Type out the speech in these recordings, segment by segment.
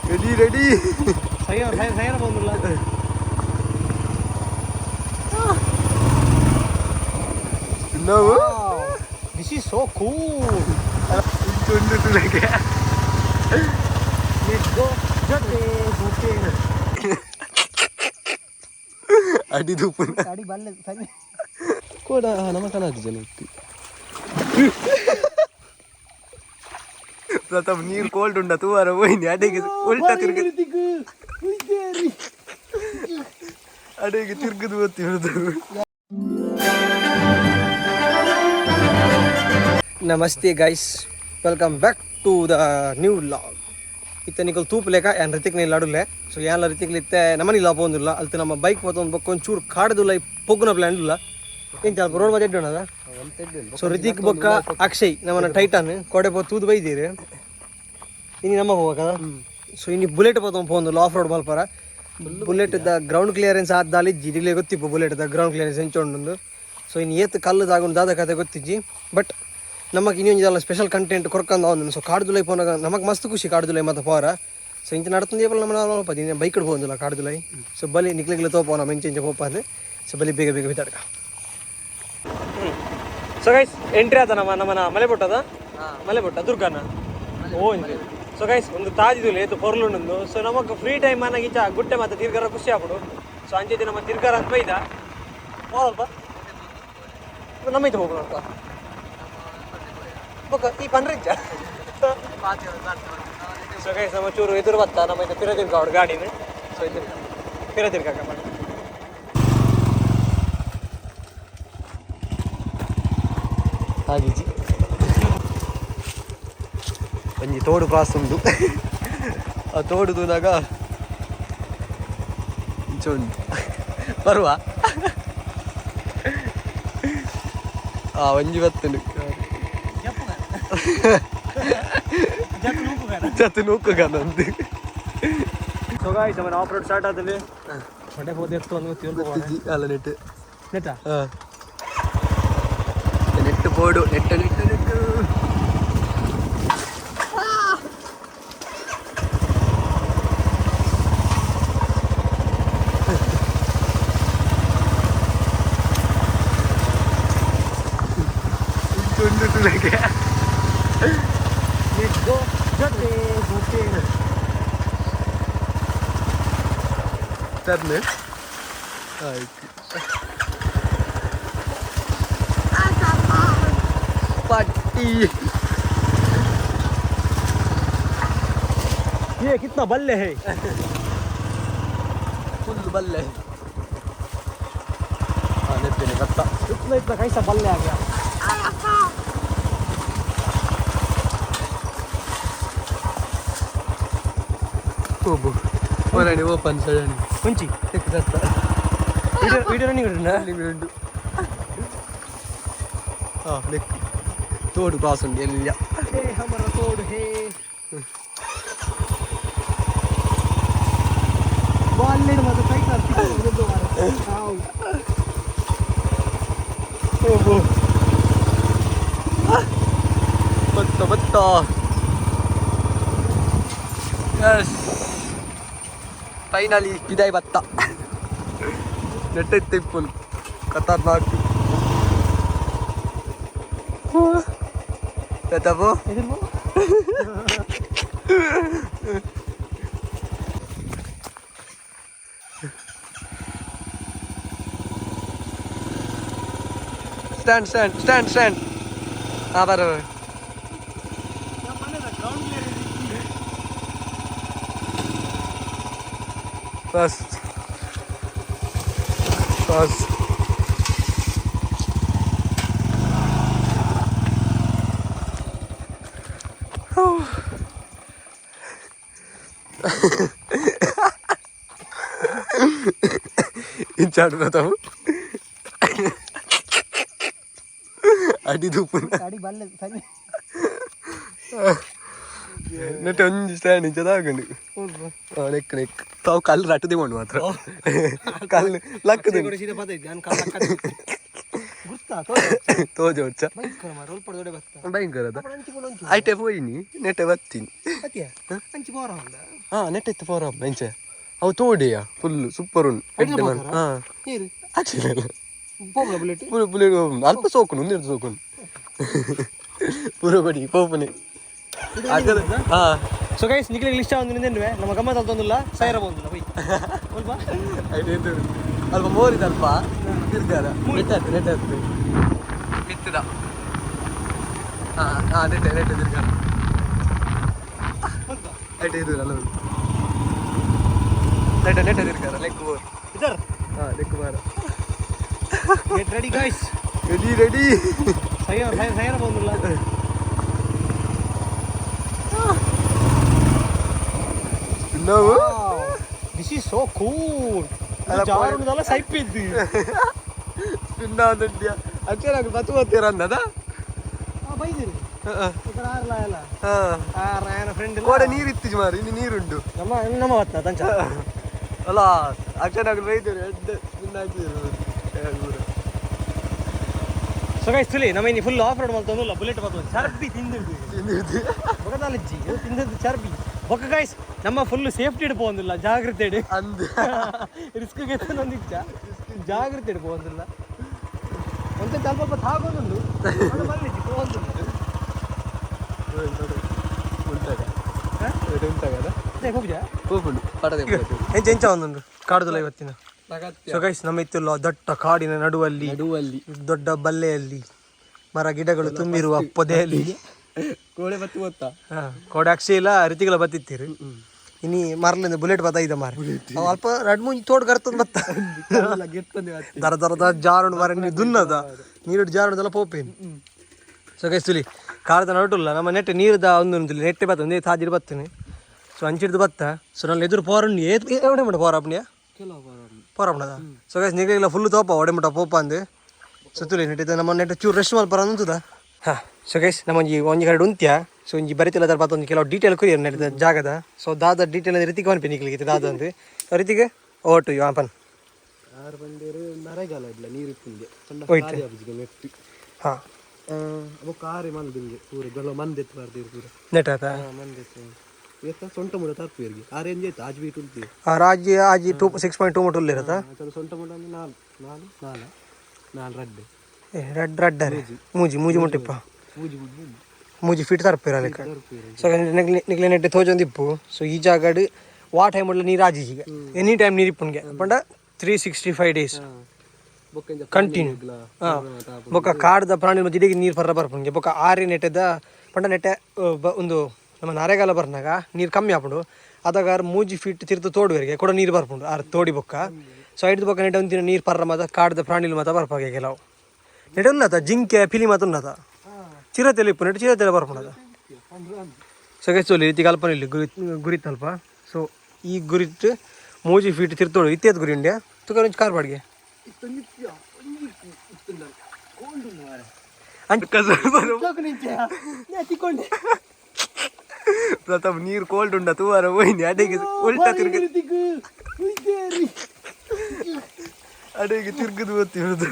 Ready ready. Saina ಬಂದಿಲ್ಲ. ನಾವು This is so cool. ತುಂಡು ತುಳಕ್ಕೆ. Let's go. ಜೊತೆ ಜೊತೆ. ಅಡಿ ದೂಪುನ. ಅಡಿ ಬಲ್ಲೆ ಸರಿ. ಕೂಡ ನಮ್ಮ ಕಣದು ಜನಕ್ಕೆ ಪ್ರತಾಪ್ ನೀರು ಕೋಲ್ಡ್ ಉಂಡ ತೂವಾರ ಹೋಯ್ನಿ ಅಡಿಗೆ ಉಲ್ಟಾ ತಿರ್ಗ ಅಡಿಗೆ ತಿರ್ಗದು ಗೊತ್ತಿರೋದು. Namaste guys, welcome back to the new vlog. ಇತ್ತೆ ನಿಕಲ್ ತೂಪುಲೆಕ ಯಾನ್ ರಿತಿಕ್ ನಿ ಲಡುಲೆ. ಸೊ ಯಾನ್ಲ ರಿತಿಕ್ ಇತ್ತೆ ನಮ್ಮನಿಲ್ಲ ಪೋಂದಿಲ್ಲ ಅಲ್ತ ನಮ್ಮ ಬೈಕ್ ಮತ್ತೊಂದು ಬೊಕ್ಕ ಒಂಚೂರು ಕಾಡ್ದುಲ್ಲ ಪೊಗ್ಗುನ ಪ್ಲಾನ್ ಇಲ್ಲ ಎಂಚ ಅಲ್ಪ ರೋಡ್ ಮಧ್ಯೆ ಅಡ್ಡೋಣದ. ಸೊ ರಿತಿಕ್ ಬೊಕ್ಕ ಅಕ್ಷಯ್ ನಮ್ಮನ ಟೈಟಾನ್ ಕೋಡೆ ಪೋ ತೂದು ಬೈದೀರು. ಇನಿ ನಮ್ಮ ಹೋಗಕದ. ಸೊ ಇನಿ ಬುಲೆಟ್ ಪೋತೊಂದು ಪೋಂದುಲ್ಲ ಆಫ್ ರೋಡ್ ಮಲ್ಪರ. ಬುಲೆಟ್ the ground clearance ಆದ್ದಾಲಿ ಜಿಡಿಲೆ ಗೊತ್ತಿಪ್ಪು ಬುಲೆಟ್ the ground clearance ಎಂಚ ಉಂಡು. ಸೊ ಇನ್ನು ಏತ್ ಕಲ್ಲು ದಾಗುಂಡು ದಾದ ಕತೆ ಗೊತ್ತಿಜ್ಜಿ. ಬಟ್ ನಮಗೆ ಇನ್ನೊಂದು ಸ್ಪೆಷಲ್ ಕಂಟೆಂಟ್ ಕೊರ್ಕಂದ ಒಂದು. ಸೊ ಕಾಡ್ದುಲೈ ಪೋನಾಗ ನಮಗೆ ಮಸ್ತ್ ಖುಷಿ ಕಾಡ್ದುಲೈ ಮತ್ತೆ ಪೋರ. ಸೊ ಇಂಚ ನಡತಂದು ಏಪಲ್ ನಮ್ಮ ಪದಿನ ಬೈಕ್ ಹೋಗಿಲ್ಲ ಕಾಡ್ದುಲೈ. ಸೊ ಬಲಿ ನಿಕ್ಲಿಗ್ಲ ತೋಪೋ ನಮ್ಮ ಇಂಚ ಇಂಚ ಪೋಪ. ಸೊ ಬಲಿ ಬೇಗ ಬೇಗ ಬಿದ್ದಾಡ್ಕ. ಸೊ ಗೈಸ್, ಎಂಟ್ರಿ ಆತ ನಮ್ಮ ನಮ್ಮನ ಮಲೆ ಬೊಟ್ಟದ ಮಲೆ ಬೊಟ್ಟ ದುರ್ಗಾನ ಓ. ಸೊ ಗೈಸ್, ಒಂದು ತಾಜಿದು ಏತು ಪೊರ್ಲುಂಡು. ಸೊ ನಮಕ್ ಫ್ರೀ ಟೈಮ್ ಅನ್ನಾಗ ಇಂಚ ಗುಟ್ಟೆ ಮತ್ತೆ ತಿರ್ಗಾರ ಖುಷಿ ಆಪುಡು. ಸೊ ಅಂಚೆ ನಮ್ಮ ತಿರ್ಗಾರ ಅಂತ ಬೈದ ಹೋದಲ್ಪ ನಮ್ಮ ಇತ್ತು ಹೋಗೋಣ ಅಂತ ಬೊಕ್ಕ ಈ ಪನ್ರಿಜ್ಜ. ಸೊ ಗೈಸ್, ನಮ್ಮ ಚೂರು ಎದುರು ಬತ್ತ ನಮ್ಮ ಇದು ಪಿರ ತಿರ್ಗ ಅವ್ರ ಗಾಡಿನ. ಸೊ ಇದು ಪಿರ ತಿರ್ಗಾಕ ಮಾಡಿ. ಆಗಿಜಿ ಒಂಜಿ ತೋಡು ಕ್ರಾಸ್ ಉಂಡು. ಆ ತೋಡು ತೂನಾಗ ಇಂಚ ಉಂಟು ಬರುವ. ಆ ಒಂಜಿ ಬತ್ತುಂಡು ಜೊತೆ ನೂಕುಗನಂದು. ಸೊ ಗೈಸ್, ನಮ್ಮ ಆಫ್ ರೋಡ್ ಸ್ಟಾರ್ಟ್ ಆದಲ್ಲಿ ಹೊಟ್ಟೆ ಹೋದ ಎತ್ತು ಒಂದು ತಿಳ್ಕೊ. ಅಲ್ಲ ನೆಟ್. ನೆಟ್ಟಾ? ನೆಟ್ಟು ಬೋರ್ಡು ನೆಟ್ಟು ನೆಟ್ಟು ನೆಟ್ಟು. ತುಂಡು ತುಳಕ್ಕೆ. Let's go. ಜೊತೆ ಜೊತೆ. ಟರ್ನ್ ಆಯ್ತು. ಪಟ್ಟಿ. ये कितना बल्ले है. ಫುಲ್ ಬಲ್ಲೆ. ಆ ನೆತ್ತೇನೆ ಕತ್ತ. इतना इतना कैसा बल्ले आ गया? ಹೋಗು ಒರಣಿ ಓಪನ್ ಸಡನ್. ಮುಂಚಿ ವಿಡಿಯೋ ವಿಡಿಯೋ ರನ್ನಿಂಗ್ ಉಂಟು. ಉಂಟು. ಹಾಂ ನೆಕ್ ತೋಡು ಕ್ರಾಸ್ ಉಂಟು ಎಲ್ಲ. हे हमारा तोड़ है ಬಾಲ್ಲೆಡ್ ಮತ್ತೆ ಕೈ ಕಾಲು. ಹೋಗು ಬತ್ತ ಬತ್ತ. ಎಸ್, ಫೈನಲಿ ಬಿದಾಯ್ ಬತ್ತ. ನೆಟ್ಟೈತೆ ಇಪ್ಪುನು ಖತರ್ನಾಕ್ Pratap. Stand stand stand stand. ಹಾಂ ಬರ. Bus bus. ಇಂಚಾಡು ಪ್ರತಾಪ್ ಅಡಿ ದೂಪುನ. ಅಡಿ ಬಲ್ಲೆ ಸರಿ. ನೆಟ್ ಒಂಜಿ ಸ್ಟ್ಯಾಂಡ್ ಇಂಚ ದಾಗುಂಡು. ಆ ನೆಕ್ ನೆಕ್ ತಾವು ಕಲ್ಲು ರಟ್ಟದೆ ಉಂಡು ಮಾತ್ರ ಕಲ್ಲು ಲಕ್ಕದು. ಸೀದಾ ಪದ ಇದ್ದೆ ನಾನು ಕಲ್ಲ ಗುರ್ತ. ತೋಜೋಡ್ಚ ಭಯಂಕರ ಐಟೆ ಪೋಯಿನಿ ನೆಟ್ಟೆ ಬತ್ತೀನಿ. ಹಾ, ನೆಟ್ಟೆ ಇತ್ತು ಪೋರ ಇಂಚೆ ಅವು ತೋಡಿಯ ಫುಲ್ ಸೂಪರ್ ಉಂಡು. ಎಡ್ಡೆ ಮನ್. ಹಾ, ಆಕ್ಚುಲಿ ಪೂರ ಬುಲೆಟ್ ಅಲ್ಪ ಸೋಕುನು, ಒಂದೆರಡು ಸೋಕುನು ಪೂರ ಕೊಡಿ ಪೋಪನೆ. ಹಾ. ಸೊ ಗೈಸ್, ನಿಕ್ಲಿಗೆ ಇಷ್ಟ ಒಂದು ನಿಂದೇನ್ವೆ ನಮ್ಮ ಗಮ್ಮತ್ ಅಲ್ತೊಂದಿಲ್ಲ ಸೈರ ಬಂದಿಲ್ಲ ಬೈ ಅಲ್ಪ. ಐಟೆ ಅಲ್ಪ ಮೋರಿದ ಅಲ್ಪ ತಿರ್ಗಾರ ನೆಟ್ಟಾತು ನೆಟ್ಟಾತು ಮಿತ್ತದ. ಹಾ ಹಾ, ನೆಟ್ಟೆ ನೆಟ್ಟೆ ತಿರ್ಗಾರ ಐಟೆ ಇದು ಅಲ್ಲ, ನೆಟ್ಟೆ ನೆಟ್ಟೆ ತಿರ್ಗಾರ ಲೆಕ್ ಬೋರ್. ಇದರ್. ಹಾ, ಲೆಕ್ bar. Get ready guys. Ready ready. Saira Saira Saira ಬಂದಿಲ್ಲ. ನಾವು this is so cool. ಅಲ್ಲ, ಜಾರುದಲ್ಲ ಸೈಪಿದ್ದು. ಪಿನ್ನ ಒಂದುಂಟಿಯ ಅಕ್ಷರ ಬತ್ತು ಬತ್ತೀರ ಅಂದದ. ಆ ಬೈದಿರಿ ಆರ್ಲ ಅಲ್ಲ. ಹಾ. ಆರ್ ಆಯನ ಫ್ರೆಂಡ್. ಕೋಡೆ ನೀರು ಇತ್ತು ಮಾರಿ, ಇನ್ನು ನೀರುಂಟು. ನಮ್ಮ ನಮ್ಮ ಬತ್ತ ತಂಚ. ಅಲ್ಲ, ಅಕ್ಷರ ಬೈದರು ಎಡ್ಡೆ ಸ್ಪಿನ್ ಹಾಕಿದ್ರು. ಸೊ ಗೈಸ್, ತುಲಿ ನಮ್ಮ ಇನ್ನು full off road ಮಲ್ತೊಂದಿಲ್ಲ bullet ಬರ್ತದೆ. ಚರ್ಬಿ ತಿಂದಿದ್ದು ಬೊಕದಾಲಜ್ಜಿ ತಿಂದದ್ದು ಚರ್ಬಿ ಬೊಕ್ಕ. ಗೈಸ್, ನಮ್ಮ ಫುಲ್ ಸೇಫ್ಟಿ ಇಡ್ಪೋಂದಿಲ್ಲ, ಜಾಗ್ರತೆ ಇಡು. ಅಂದ್. ರಿಸ್ಕ್ ಗೆತ್ತೊಂದಿಚ್ಚ ಜಾಗ್ರತೆ ಇಡ್ಪೋಂದಿಲ್ಲ. ಒಂದ್ ಸ್ವಲ್ಪ ಸ್ವಲ್ಪ ತಾಗೊಂದುಂಡು ಮಲ್ಲಿಜ್ಜಿ ಪೋಂದಿಲ್ಲ. ಉಂಟಾಗ ಉಂಟಾಗದ. ಹೋಗುಜಾ? ಹೋಗುಂಡು ಪಡದೆ. ಎಂಚ ಎಂಚ ಒಂದುಂಡು ಕಾಡುದಲ್ಲ ಇವತ್ತಿನ. ಸೊ ಗೈಸ್, ನಮ್ಮ ಇತ್ತಿಲ್ಲ ದಟ್ಟ ಕಾಡಿನ ನಡುವಲ್ಲಿ, ನಡುವಲ್ಲಿ, ದೊಡ್ಡ ಬಲ್ಲೆಯಲ್ಲಿ, ಮರ ಗಿಡಗಳು ತುಂಬಿರುವ ಪೊದೆಯಲ್ಲಿ. ಕೋಡೆ ಬತ್ತು ಗೊತ್ತಾ? ಹಾ, ಕೋಡೆ ಅಕ್ಷಿ ಇಲ್ಲ ರಿತಿಗಳ ಬತ್ತಿತ್ತೀರಿ. ಇನಿ ಮರ್ಲಿಂದ ಬುಲೆಟ್ ಬತ್ತ ಇದೆ ಮಾರ. ಅವ್ ಅಲ್ಪ ರಡ್ ಮುಂಜಿ ತೋಡ್ ಕರ್ತಂದ್ ಬತ್ತ. ಗೆತ್ತಂದೆ. ದರ ದರ ದರ ಜಾರುಂಡು ಮರ, ನೀರು ದುನ್ನದ ನೀರು ಜಾರುಂಡದಲ್ಲ ಪೋಪೇನು. ಸೊ ಗೈಸ್, ತುಲಿ ಕಾರದ ನಡುಲ್ಲ ನಮ್ಮ ನೆಟ್ ನೀರುದ ಒಂದು ಉಂಟು ನೆಟ್ಟೆ ಬತ್ತ ಒಂದೇ ತಾಜಿರ್ ಬತ್ತನೆ. ಸೊ ಅಂಚಿಡ್ದು ಬತ್ತ. ಸೊ ನನ್ನ ಎದುರು ಪೋರಂಡು ಏತ್ ಎವಡೆ ಮುಟ ಪೋರಪ್ನಿಯ ಪೋರಪ್ನದ. ಸೊ ಗೈಸ್, ನೀರಿಗೆಲ್ಲ ಫುಲ್ ತೋಪ ಒಡೆ ಮುಟ ಪೋಪ ಅಂದು. ಸೊ ತುಲಿ ನೆಟ್ಟಿದ್ದ ನಮ್ಮ ನೆಟ್ ಚೂರು ರೆಸ್ಟ್ ಮಲ್ಪರ ಅಂತದ. ಹಾಂ, ಸೊ ಗೈಸ್, ನಮ್ಮ ಒಂಜಿ ಒಂಜಿ ಕಡೆ ಉಂತ್ಯ. ಸೊ ಒಂಜಿ ಬರಿತಿಲ್ಲ ಅದರ ಒಂಜಿ ಕೆಲವು ಡೀಟೇಲ್ ಕುರಿಯರ್ ನೆಟ್ಟಿದ ಜಾಗದ. ಸೊ ದಾದ ಡೀಟೇಲ್ ರಿತಿಗೆ ಪನ್ಪಿ ನಿಕ್ಲಿಗೆ ದಾದ ಅಂದು. ರಿತಿಗೆ ಓಟು you ಪನ್. ಆರು ಬಂದೇರು ನರೆಗಾಲ ಇಲ್ಲ ನೀರು ಇತ್ತಿಂದೆ. ಹೋಯ್ತು. ನೆಟ್ಟು. ಹಾಂ. ಬೊಕ್ಕ ಆರೆ ಮಂದಿಂಗೆ ಪೂರ ಗಲ ಮಂದೆತ್ತು ಬರ್ತೀರಿ ಪೂರ. ನೆಟ್ ಆತ. ಮಂದೆತ್ತು ಎತ್ತ ಸೊಂಟ ಮುಡ ತರ್ಪೇರಿಗೆ ಆ ರೇಂಜ್ ಆಯ್ತು ಆಜ್ ಬೀಟ್ ಉಂಟು. ಆ ರಾಜಿ ಆಜಿ 2 6.2 ಮುಟ್ಟು ಇರತ್ತಾ? ಸೊಂಟ ಮುಡ ಅಂದ್ರೆ ನಾಲ್ ನಾಲ್ ನಾಲ ನಾಲ್ ರಡ್ಡೆ. ಏ ರಡ್ ರಡ್ಡರೆ ಮೂಜಿ ಮೂಜಿ ಮುಟ್ಟಿಪ್ಪ. ಮೂಜಿ ಮುಡ್ಡು. ಮೂಜಿ ಫೀಟ್ ತರ್ಪಿರ ಲೆಕ್ಕ. ಸೊ ನಿಕ್ಲೆ ನೆಟ್ಟೆ ತೋಜೊಂದಿಪ್ಪು. ಸೊ ಈ ಜಾಗಡ್ ವಾ ಟೈಮ್ ಉಳ್ಳ ನೀರು ಆಜಿಜಿಗೆ ಎನಿ ಟೈಮ್ ನೀರು ಇಪ್ಪುನ್ಗೆ ಪಂಡ 365 ಡೇಸ್. ಬೊಕ್ಕ ಕಂಟಿನ್ಯೂ. ಹಾಂ, ಬೊಕ್ಕ ಕಾಡ್ದ ಪ್ರಾಣಿ ಜಿಡಿಗೆ ನೀರು ಪರ್ರ ಬರ್ಪುನ್ಗೆ. ಬೊಕ್ಕ ಆರಿ ನೆಟ್ಟೆದ ಪಂಡ ನೆಟ್ಟೆ ಒಂದು ನಮ್ಮ ನರೆಗಾಲ ಬರ್ನಾಗ ನೀರು ಕಮ್ಮಿ ಆಪುಂಡು. ಅದಾಗ ಆರ್ 3 ಫೀಟ್ ತಿರ್ತು ತೋಡುವರೆಗೆ ಕೂಡ ನೀರು ಬರ್ಪುಂಡು ಆರ್ ತೋಡಿ ಬೊಕ್ಕ. ಸೊ ಐಡ್ದು ಬೊಕ್ಕ ನೆಟ್ಟೆ ಒಂದಿನ ನೀರು ಪರ್ರ ಮಾತ ಕಾಡ್ದ ಪ್ರಾಣಿಲು ಮಾತ ಬರ್ಪಾಗೆ. ಕೆಲವು ನೆಟ್ಟೆ ಉನ್ನತ ಜಿಂಕೆ ಪಿಲಿ ಮಾತ ಉನ್ನತ ಚಿರತೆಲೆ ಇಪ್ಪು ನೆಟ್ಟು ಚಿರತೆಲೆ ಬರ್ಪುಂಡದ. ಸೊ ಗೈಸ್, ತೋಲಿ ರೀತಿ ಕಲ್ಪನೆ ಇಲ್ಲಿ ಗುರಿ ಗುರಿತಲ್ಪ. ಸೊ ಈ ಗುರಿಟ್ 3 ಫೀಟ್ ತಿರ್ತೋಡು ಇತ್ತೇತ್ ಗುರಿ ಉಂಡ್ಯಾ ತುಕ ಒಂಜಿ ಕಾರ್ ಬಾಡಿಗೆ ಅಂಚ. ಪ್ರತಾಪ್, ನೀರು ಕೋಲ್ಡ್ ಉಂಡ ತೂವಾರ ಹೋಯ್ನಿ ಅಡೆಗೆ ಉಲ್ಟಾ ತಿರ್ಗ ಅಡೆಗೆ ತಿರ್ಗದು ಗೊತ್ತಿರೋದು.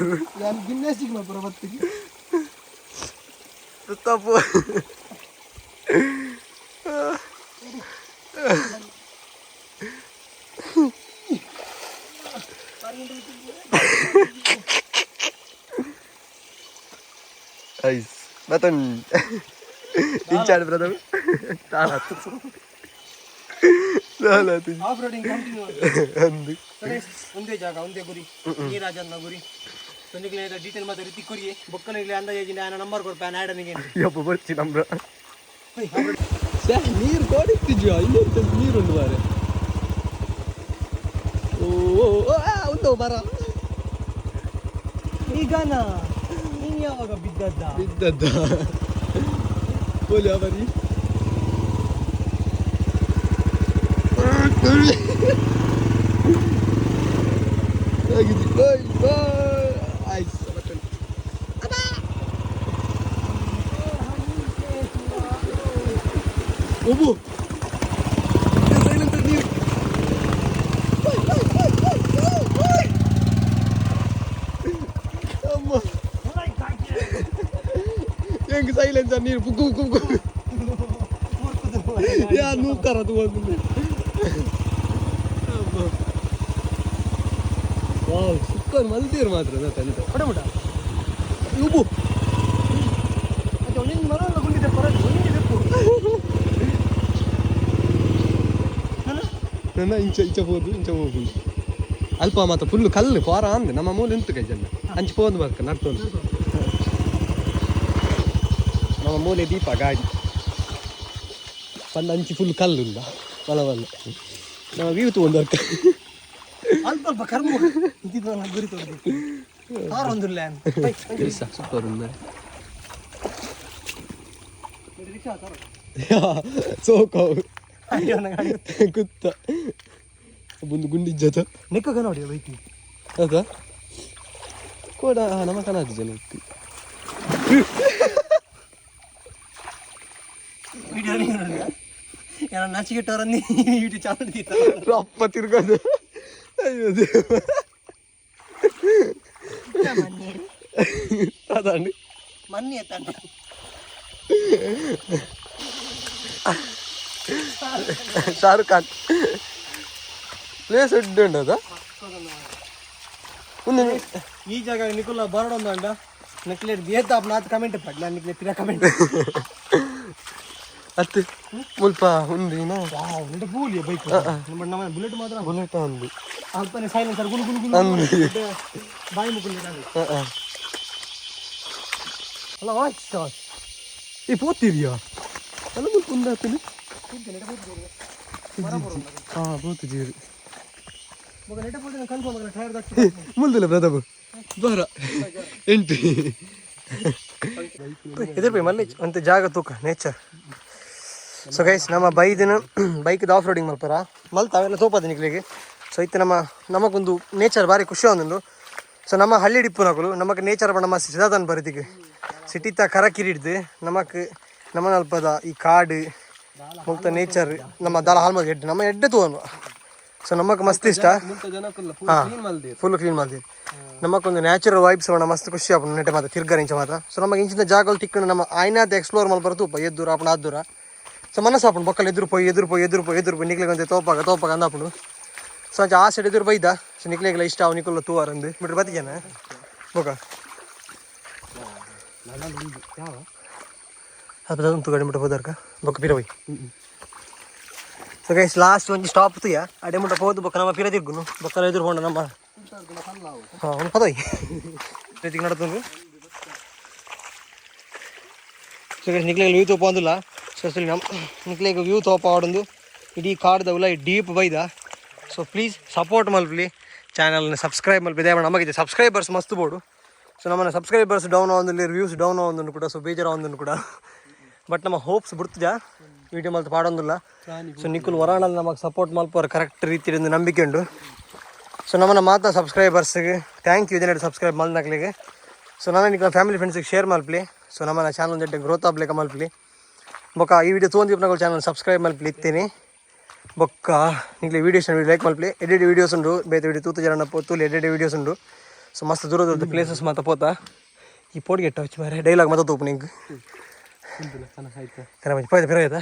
ಜಿಮ್ನಾಸ್ಟಿಕ್ ಮಾತ್ರ ಬತ್ತಿಗೆ. ಪ್ರತಾಪ್, ಐಸ್ ಮತ್ತೊಂದು ಇಂಚಾಡು ಪ್ರತಾಪ್ ತಾಳಾತು ತಾಳಾತು. Off roading continue. ಅಂದು. ಒಂದೇ ಜಾಗ, ಒಂದೇ ಗುರಿ, ನೀರಾಜನ್ನ ಗುರಿ. ತೊಂದಿಗ್ಲೆ ಡೀಟೇಲ್ ಮಾತ್ರ ರೀತಿ ಕುರಿ ಬೊಕ್ಕನಿಗ್ಲೆ ಅಂದಾಜ್ ಆನ ನಂಬರ್ ಕೊಡ್ಪ ಆಡನಿಗೆ. ಯಪ್ಪ, ಬರ್ಚಿ ನಮ್ರ ನೀರು ಕೋಡಿತ್ತಿದ್ಯಾ ಇಲ್ಲಿ ನೀರುಂಟು ಮಾರೆ. ಓ ಓ, ಓ, ಆ, ಉಂಟು ಮರ. ಈಗ ನೀನ್ ಯಾವಾಗ ಬಿದ್ದದ್ದ? ಬಿದ್ದದ್ದ ಪೋಲಿ ಬರಿ. ಬಾಯ್ ಬಾಯ್ ಆಯ್ತು. ಒಬ್ಬು ಸೈಲೆಂಟ್ ನೀರು. ಅಮ್ಮ. ಸೈಲೆನ್ಸರ್ ನೀರು ಪುಕ್ಕು ಪುಕ್ಕು ಪುಕ್ಕು ಯಾ ನೂಕರ ತಗೊಂಡು. ವಾವ್, ಸುಕ್ಕರ್ ಮಲ್ತೀರು ಮಾತ್ರ ತಂತ. ಕೊಡೆ ಮುಟ. ಉಬ್ಬು. ಮತ್ತೆ ಒಂದೊಂದು ಮರ ಗುಂಡಿದೆ ಪರ ಒಂದೇ ಬೆಪ್ಪು. ನನ್ನ ಇಂಚ ಇಂಚ ಹೋದು ಇಂಚ ಹೋಗು ಅಲ್ಪ ಮಾತ್ರ ಫುಲ್ ಕಲ್ಲು ಫಾರ ಅಂದ್ ನಮ್ಮ ಮೂಲ ಇಂತು ಕೈ ಜನ ಅಂಚು ಪೋಂದು ಬರ್ಕ ನಡ್ತೊಂದು ನಮ್ಮ ಮೂಲೆ ದೀಪ ಗಾಡಿ ಬಂದ ಅಂಚಿ ಫುಲ್ ಕಲ್ಲು ಉಂಡ ಬಲ ಬಲ್ಲ ನಮ್ಮ ವ್ಯೂ ತಗೊಂಡು ಬರ್ಕ. ಅಲ್ಪ ಅಲ್ಪ ಕರ್ಮ ಇದ್ದಿದ್ದು ಗುರಿ ತೋರಿದ್ದು ಕಾರ್ ಒಂದಿಲ್ಲ. ಸೂಪರ್ ಉಂದ ಸೋಕು ಕುತ್ತ ಒಂದು ಗುಂಡಿಜ್ಜತ. ನೆಕ್ಕ ನೋಡಿ ಬೈಕ್. ಹೌದಾ ಕೋಡ ನಮ್ಮ ಕನಾದಿ ಜನ ಇತ್ತು. ವಿಡಿಯೋ ಏನೋ ನಚಿಗೆಟ್ಟವರನ್ನೇ ಯೂಟ್ಯೂಬ್ ಚಾನಲ್. ಅಪ್ಪ ತಿರ್ಗೋದು, ಅಯ್ಯೋ ದೇವ. ಅದಾಂಡಿ. ಮನ್ನಿ ಎತ್ತಾಂಡ. ಶಾರುಖ್ ಖಾನ್ ಪ್ಲೇಸ್ ಎಡ್ಡೆ ಉಂಟು ಅದ ಒಂದು. ಈ ಜಾಗ ನಿಕುಲ್ಲ ಬರೋಡೊಂದು ಅಂಡ ನಕ್ಲೇಟ್ ದೇತ ನಾತ್ ಕಮೆಂಟ್ ಪಡ್ಲ ನಿಕ್ಲೆ ಪಿರ ಕಮೆಂಟ್. ಅತ್ತು ಮುಲ್ಪ ಉಂದಿನ. ವಾವ್, ನಿಂಟ ಪೂಲಿಯ ಬೈಕ್ ನಮ್ಮ ನಮ್ಮ ಬುಲೆಟ್ ಮಾತ್ರ. ಬುಲೆಟ್ ಒಂದು. ಅಲ್ಪನೆ ಸೈಲೆನ್ಸರ್ ಗುಲು ಗುಲು ಗುಲು. ಅಂದು. ಬಾಯಿ ಮುಕುಲ್. ಅಲ್ಲ ವಾಚ್. ಈ ಪೋತಿರಿಯಾ ಅಲ್ಲ ಮುಲ್ಪ ಉಂದಾತನೆ. ಹಾ ಪೋತು ಜೀರಿ. ನೆಟ ಪೋತಿನ ಕನ್ಫರ್ಮ್ ಟೈರ್ ದಚ್ಚು. ಮುಲ್ದಿಲ್ಲ ಪ್ರತಾಪ್ ಬರ ಎಂಟ್ರಿ. ಇದ್ರ ಪೈ ಮಲ್ಲಿ ಅಂತ ಜಾಗ ತೂಕ nature. So guys, ನಮ್ಮ ಬೈದಿನ ಬೈಕ್ದ ಆಫ್ ರೋಡಿಂಗ್ ಮಲ್ಪರ ಮಲ್ತ ಅವೆಲ್ಲ ತೋಪದ ನಿಕ್ಲಿಗೆ. ಸೊ ಇತ್ತೆ ನಮ್ಮ ನಮಗೊಂದು ನೇಚರ್ ಭಾರಿ ಖುಷಿ ಒಂದುಂಡು. ಸೊ ನಮ್ಮ ಹಳ್ಳಿ ಡಿಪ್ಪುನಕುಲು ನಮಕ್ ನೇಚರ್ ನಮ್ಮ ಸಿದಾದನ್ ಬರಿತಿಗೆ ಸಿಟಿತ ಕರಕಿರಿ ಹಿಡ್ದು ನಮಕ್ ನಮ್ಮ ಅಲ್ಪದ ಈ ಕಾಡು ಮುಕ್ತ ನೇಚರ್ ನಮ್ಮ ದಾಲ ಹಾಲ್ಮಲ್ ಎಡ್ಡೆ ನಮ್ಮ ಎಡ್ಡೆ ತೂವನು. ಸೊ ನಮಕ್ ಮಸ್ತ್ ಇಷ್ಟ. ಫುಲ್ ಕ್ಲೀನ್ ಮಾಡ್ತೀವಿ. ನಮಕ್ಕೊಂದು ನ್ಯಾಚುರಲ್ ವೈಬ್ಸ್ ಅವಣ ಮಸ್ತ್ ಖುಷಿ ಆಪುಂಡು ನೆಟ್ಟೆ ಮಾತ್ರ ತಿರ್ಗರ ಇಂಚ ಮಾತ್ರ. ಸೊ ನಮಗೆ ಇಂಚಿನ ಜಾಗಲ್ ತಿಕ್ಕಂಡು ನಮ್ಮ ಆಯ್ನಾದ ಎಕ್ಸ್ಪ್ಲೋರ್ ಮಲ್ಪರ ತೂಪ ಎದ್ದುರ ಆಪುಂಡು ಆದ್ದೂರ. ಸೊ ಮನಸ್ಸು ಆಪುಂಡು ಬೊಕ್ಕಲ್ ಎದುರು ಪೋಯಿ ಎದುರು ಪೋಯಿ ಎದುರು ಪೋಯಿ ಎದುರು ಪೋಯಿ ನಿಕ್ಲೆಗ್ ಒಂತೆ ತೋಪಾಗ ತೋಪಾಗ ಅಂದಾಪುಂಡು. ಸೊ ಅಂಚ ಆ ಸೈಡ್ ಎದುರು ಬೈದ. ಸೊ ನಿಕ್ಲೆಗ್ಲ ಇಷ್ಟ ಅವು ನಿಕುಲ್ಲ ತೂವಾರಂದು ಬಿಟ್ರೆ ಬತ್ತಿಜನ ಬೊಕ ಅದು ಗಾಡಿ ಮುಟ್ಟ ಹೋದಾರ್ಕ ಬೊಕ್ಕ ಪಿರ Y. So guys, last ಒಂಜಿ ಸ್ಟಾಪ್ ತುಯ ಅಡೆ ಮುಟ್ಟ ಪೋದು ಬೊಕ್ಕ ನಮ್ಮ ಪಿರ ತಿರ್ಗುನು ಬೊಕ್ಕಲ ಎದುರು ಪೋಂಡ ನಮ್ಮ ಹಾಂ ಒಂದು ಪದವಿ ರೀತಿಗೆ ನಡತುಂಡು. ಸೊ ಗೈಸ್, ನಿಕ್ಲೆಗ್ ವ್ಯೂ ತೋಪ ಅಂದಿಲ್ಲ. ಸೊ ಅಸಲು ನಮ್ಮ ನಿಕ್ಲೆಗ್ ವ್ಯೂ ತೋಪ ಆಡೊಂದು ಇಡೀ ಕಾಡ್ದವಲ್ಲ ಈ ಡೀಪ್ ಬೈದ. So please support ಮಲ್ಪಲಿ, ಚಾನಲ್ನ ಸಬ್ಸ್ಕ್ರೈಬ್ ಮಲ್ಪಿ ದಯಮಾಡಿ. ನಮಗಿದೆ ಸಬ್ಸ್ಕ್ರೈಬರ್ಸ್ ಮಸ್ತ್ ಬೋಡು. ಸೊ ನಮ್ಮನ್ನ ಸಬ್ಸ್ಕ್ರೈಬರ್ಸ್ ಡೌನ್ ಆವೊಂದುಲ್ಲೆರ್, ವ್ಯೂಸ್ ಡೌನ್ ಆವೊಂದುಂಡು ಕೂಡ. ಸೊ ಬೇಜಾರು ಆವೊಂದುಂಡು ಕೂಡ. ಬಟ್ ನಮ್ಮ ಹೋಪ್ಸ್ ಬುಡ್ತುಜ, ವೀಡಿಯೋ ಮಲ್ತ್ ಪಾಡೊಂದುಲ್ಲ. ಸೊ ನಿಕುಲ್ ವರಾಣಲ್ ನಮಗೆ ಸಪೋರ್ಟ್ ಮಲ್ಪುವರ್ ಕರೆಕ್ಟ್ ರೀತಿ ಒಂದು ನಂಬಿಕೆ ಉಂಡು. ಸೊ ನಮ್ಮನ್ನ ಮಾತಾ ಸಬ್ಸ್ಕ್ರೈಬರ್ಸ್ಗೆ thank you, ಇದನ್ನ ಸಬ್ಸ್ಕ್ರೈಬ್ ಮಲ್ನಕ್ಲಿಗೆ. ಸೊ ನಾನು ನಿಕ್ಲ ಫ್ಯಾಮಿಲಿ ಫ್ರೆಂಡ್ಸಿಗೆ ಶೇರ್ ಮಲ್ಪಲಿ. ಸೊ ನಮ್ಮನ್ನ ಚಾನಲ್ ಜೊತೆ ಗ್ರೋತ್ ಆಗ್ಲಿಕ್ಕೆ ಮಲ್ಪಲಿ. ಬೊಕ್ಕ ಈ ವಿಡಿಯೋ ತೋಂದಿಪ್ಪನಗಳು ಚಾನಲ್ ಸಬ್ಸ್ಕ್ರೈಬ್ ಮಲ್ಪಲಿ ಇತ್ತೀನಿ. ಬೊಕ್ಕ ನಿಕ್ಲೆ ವೀಡಿಯೋಸ್ ಲೈಕ್ ಮಲ್ಪಲಿ. ಎಡೆಡ್ ವೀಡಿಯೋಸ್ ಉಂಡು, ಬೇತೆ ವಿಡಿಯೋ ತೂತು ಜನ ತೂಲಿ ಎಡೆಡ್ ವೀಡಿಯೋಸ್ ಉಂಡು. ಸೊ ಮಸ್ತ್ ದೂರ ದೂರದ ಪ್ಲೇಸಸ್ ಮಾತ ಪೋತ. ಈ ಪೋಡಿಗೆ ಟಚ್ ಮಾರೆ ಡೈಲಾಗ್ ಮಾತ ತೂಪು ನಿಂಗೆ. ಪೋಯ್ತ ಪಿರ ಆಯ್ತಾ.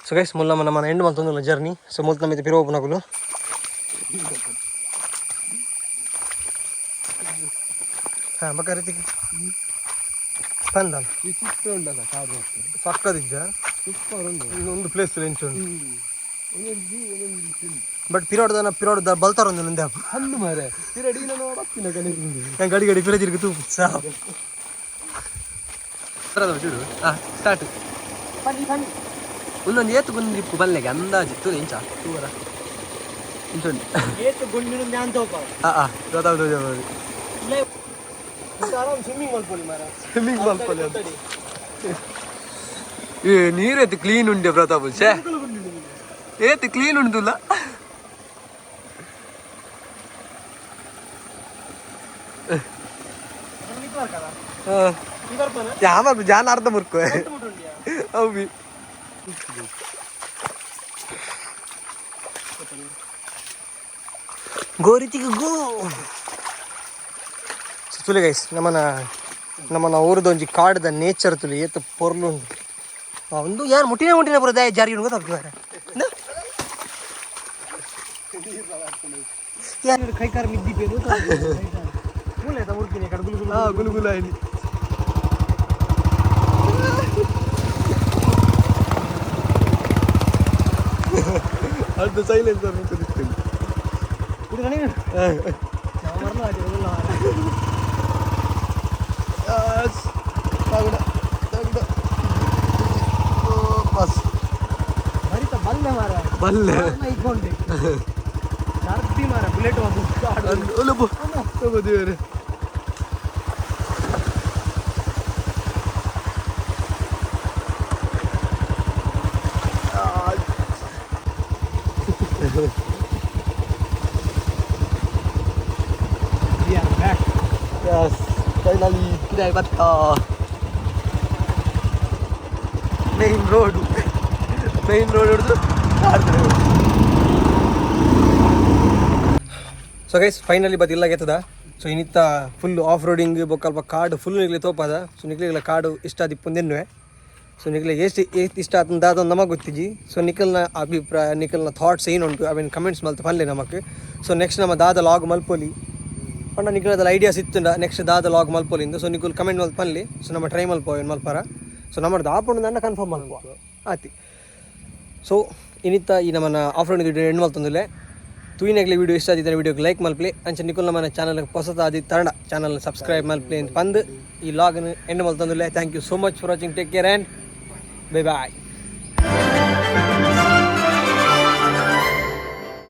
ಸೊ ಗೈಸ್, ಮುಲ್ಲ ನಮ್ಮ ಎಂಡ್ ಮಲ್ತೊಂದುಲ್ಲ ಜರ್ನಿ. ಸೊ ಮುಲ್ತ ನಮ್ಮ ಪಿರ ಓಪನ್ ಹಾಂ ಬಕ್ಕ ರೀತಿ ಪಂದ. ಸಕ್ಕದಿಜ್ಜ. ಒಂದು ಪ್ಲೇಸ್ ಎಂಚು ಉಂಟು. ಬಟ್ ಪಿರೋಡ್ದನ ಪಿರೋಡ್ದ ಬಲ್ತಾರ ಒಂದು ನಂದೆ. ಹಣ್ಣು ಮಾರೆ ಪಿರಡಿ ನಾನು ಬತ್ತಿನ ಕಣೆ. ಗಡಿ ಗಡಿ ಪಿರ ತಿರುಗಿ ತೂಪು ಸಾ. ಹಾಂ ಸ್ಟಾರ್ಟ್. ಒಂದೊಂದು ಏತು ಗುಂಡಿಪ್ಪು ಬಲ್ಲೆಗೆ ಅಂದಾಜು ತೂಲೆ ಇಂಚ ತೂವರ ಇಂಚುಂಡು. ಏತು ಗುಂಡಿನ ಜ್ಞಾನ ತೋಪ. ಹಾಂ ಹಾಂ ಗೊತ್ತಾಗ್ತದೆ. ಆರಾಮ್ ಸ್ವಿಮ್ಮಿಂಗ್ ಮಲ್ಪೊಲಿ ಮಾರ. ಸ್ವಿಮ್ಮಿಂಗ್ ಮಲ್ಪೊಲಿ. ಏ ನೀರೇತು ಕ್ಲೀನ್ ಉಂಡೆ ಪ್ರತಾಪ್, ಛೇ ಏತು ಕ್ಲೀನ್ ಉಂಟುಲ್ಲ. ಯಾವ ಜಾನ ಅರ್ಧ ಮುರ್ಕು ಅವು ಬಿ. ಗೋ ರೀತಿಗೆ ಗೋ. ಸೊ ತುಲೆ ಗೈಸ್, ನಮ್ಮನ್ನ ನಮ್ಮನ ಊರದೊಂಜಿ ಕಾಡ್ದ ನೇಚರ್ ತುಲಿ ಏತ್ ಪೊರ್ಲು ಉಂಡು. ಒಂದು ಯಾರು ಮುಟ್ಟಿನ ಮುಟ್ಟಿನ ಪೂರ ದಾಯ ಜಾರಿ ಉಂಡು ಗೊತ್ತಾಗ್ತದೆ. ಯಾರು ಕೈಕಾರ ಮಿದ್ದಿ ಬೇರು ಮುರ್ಕಿನಿ ಕಡೆ ಗುಲು ಗುಲು. ಹಾ, ಗುಲು ಗುಲು ಆಯ್ತು. ಅದು ಸೈಲೆನ್ಸರ್ ನಿಂತು. ಬಸ್. ಬಲ್ಲೆ ಮಾರ. ಬಲ್ಲೆ. ಇಟ್ಕೊಂಡೆ ಸರ್ದಿ ಮಾರ ಬುಲೆಟ್. ದೇವರೇ. We are back. Yes, finally ಕಿರಾಯಿ ಬತ್ತ. Main road, main road ಹಿಡಿದು. So guys, finally ಬತ್ ಇಲ್ಲ ಗೆತ್ತದ. ಸೊ ಇನ್ನಿತ್ತ full off roading ಬೊಕ್ಕ ಅಲ್ಪ ಕಾಡು ಫುಲ್ ನಿಗ್ಲಿ ತೋಪದ. ಸೊ ನಿಕ್ಲಿಗೆಲ್ಲ ಕಾಡು ಇಷ್ಟ ಆದಿಪ್ಪುಂದೆನ್ನುವೆ. ಸೊ ನಿಕ್ಲೆ ಎಷ್ಟು ಏತ್ ಇಷ್ಟ ಆತಂದ ಅದೊಂದು ನಮಗೆ ಗೊತ್ತಿಜಿ. ಸೊ ನಿಖಲ್ನ ಅಭಿಪ್ರಾಯ, ನಿಖಲ್ನ ಥಾಟ್ಸ್ ಏನುಂಟು, ಅವೇನು ಕಮೆಂಟ್ಸ್ ಮಲ್ತು ಪಲ್ಲೆ ನಮಕ್. ಸೊ ನೆಕ್ಸ್ಟ್ ನಮ್ಮ ದಾದ ಲಾಗ್ ಮಲ್ಪೊಲಿ ಪಂಡ ನಿಖಲ್ ಐಡಿಯಾಸ್ ಇತ್ತುಂಡ ನೆಕ್ಸ್ಟ್ ದಾದ ಲಾಗ್ ಮಲ್ಪೊಲಿಂದು. ಸೊ ನಿಖಲ್ ಕಮೆಂಟ್ ಮಲ್ತು ಪನ್ಲಿ. ಸೊ ನಮ್ಮ ಟ್ರೈ ಮಲ್ಪ ಏನು ಮಲ್ಪಾರ. ಸೊ ನಮ್ಮದು ಆಪುಂಡು ದಂಡ ಕನ್ಫರ್ಮ್ ಮಲ್ಪ ಆತಿ. ಸೊ ಇನ್ನಿತ್ತ ಈ ನಮ್ಮನ್ನ off road video end ಮಲ್ತೊಂದುಲ್ಲೆ. ತೂಯಿನಾಗಲಿ video ಇಷ್ಟ ಆದಿದ್ದರೆ ವಿಡಿಯೋಗೆ ಲೈಕ್ ಮಲ್ಪಲಿ. ಅಂಚ ನಿಕುಲ್ ನಮ್ಮನ್ನ ಚಾನಲ್ ಹೊಸತ ಆದಿ ತರಣ ಚಾನಲ್ ಸಬ್ಸ್ಕ್ರೈಬ್ ಮಲ್ಪಲಿ ಅಂತ ಪಂದ್ ಈ ಲಾಗ್ನ and ಮಲ್ತೊಂದುಲ್ಲೆ. Thank you so much for watching. Take care and bye bye.